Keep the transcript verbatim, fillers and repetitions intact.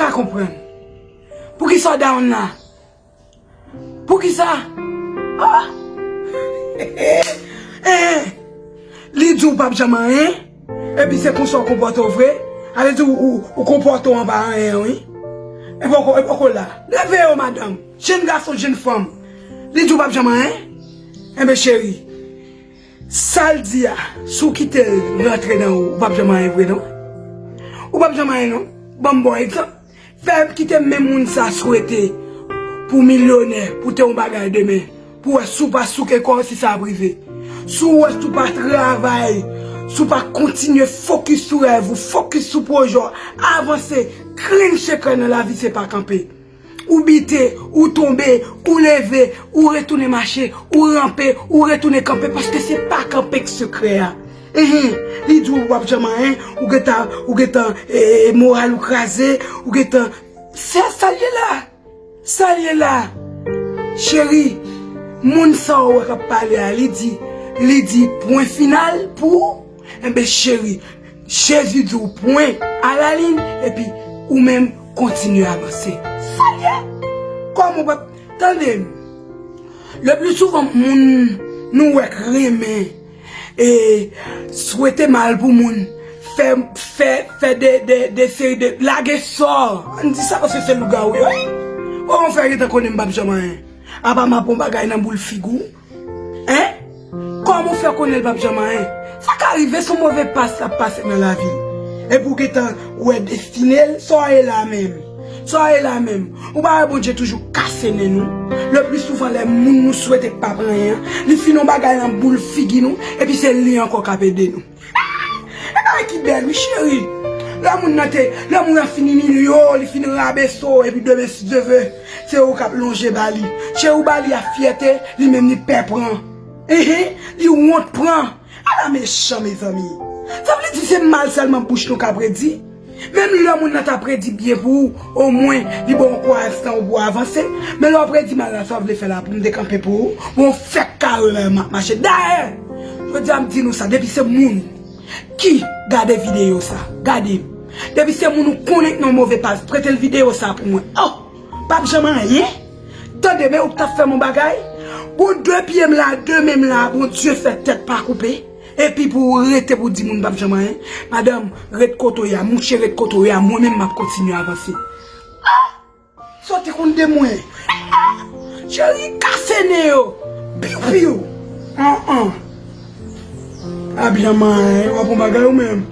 ka konprann. Poukisa w down la? Poukisa? Ah! Eh! Li di w p ap janm anyen, epi se konsa w konpòte w vre. A vle di ou, ou, ou konpòte w anba anyen, wi. E poko, e poko la. Leve yo, madanm. Jenn gason, jenn fanm. Li di w p ap janm anyen. Enben, cheri, sa l di a, si w kite l rantre nan ou, ou p ap janm anyen vre, non. Ou p ap janm anyen, non. Ban m ba w egzanp. Fè m kite menm moun sa swete pou milyonè, pou te yon bagay demen. Pou wè si w pa souke kò w si sa ap rive. Si w wè si w pa travay, si w pa kontinye fokis sou rèv ou, fokis sou pwojè w, avanse, clean check nan lavi se pa kanpe. Ou bite, ou tonbe, ou leve, ou retounen mache, ou ranpe, ou retounen kanpe, paske se pa kanpe k sekrè a. Enhen, li di w w ap janm anyen, ou gentan, ou gentan, e, e, moral ou kraze, ou gentan, se sa l ye la. Sa l ye la. Cheri, moun sa w wè k ap pale a, li di, li di pwen final pou ou. Enben, cheri, Jezi di w pwen a la liy, epi ou menm kontinye avanse. Sa l ye. Kòm ou p ap, tande m. Le pli souvan, moun nou wè k renmen e swete mal pou moun, fè, fè, fè de, de, de seri de, lage sò. Ann di sa, paske se lougawou yo, wi. Kòman w fè gentan konnen m p ap janm anyen? Apa m ap yon bagay nan boul figi w? Hein? Kòman w fè konnen l p ap janm anyen? Sa ka rive, se yon move pas l ap pase nan lavi l. Epi w gentan wè destine l, sa w ye la menm? Sa w ye la menm? Ou pa wè Bondye toujou kase nen nou? Le pli souvan, lè moun nou swete k p ap anyen an, li fin yon bagay nan boul figi nou, epi se li ankò k ap ede nou. E bagay ki bèl, wi, cheri. Lè moun nan te, lè moun nan fin imilye w, li fin rabese w, epi demen, si Dye vle, se ou k ap lonje ba li. Cheri, ou ba li a fyète, li menm li pè pran. Enhen, li wont pran. Ala mechan, mezanmi. Sa vle di se mal sèlman bouch nou ka predi? Menm lè moun nan ta predi byen pou ou, omwen, li ba w ankourajman pou w avanse. Men lè w predi mal la, sa w vle fè la pou m te kanpe pou ou? Bon, fèk kare la, m ap mache. Dayè, jodi a m di nou sa, depi se moun ki gade videyo sa, gade m. Depi se moun ou konnen k nan move pas, prete l videyo sa pou mwen. Oh! P ap janm anyen. Tande, men ou t ap fè m yon bagay. Bon, de pye m la, de men m la, Bondye fè tèt pa koupe. Epi pou w rete pou di moun p ap janm anyen. Madanm, ret kote w ye a, mouche ret kote w ye a, mwen menm m ap kontinye avanse. Ah! Sa w te konn de mwen? Cheri, kase nen yo. Piw, piw. An, an. P ap janm anyen, w ap yon bagay ou menm.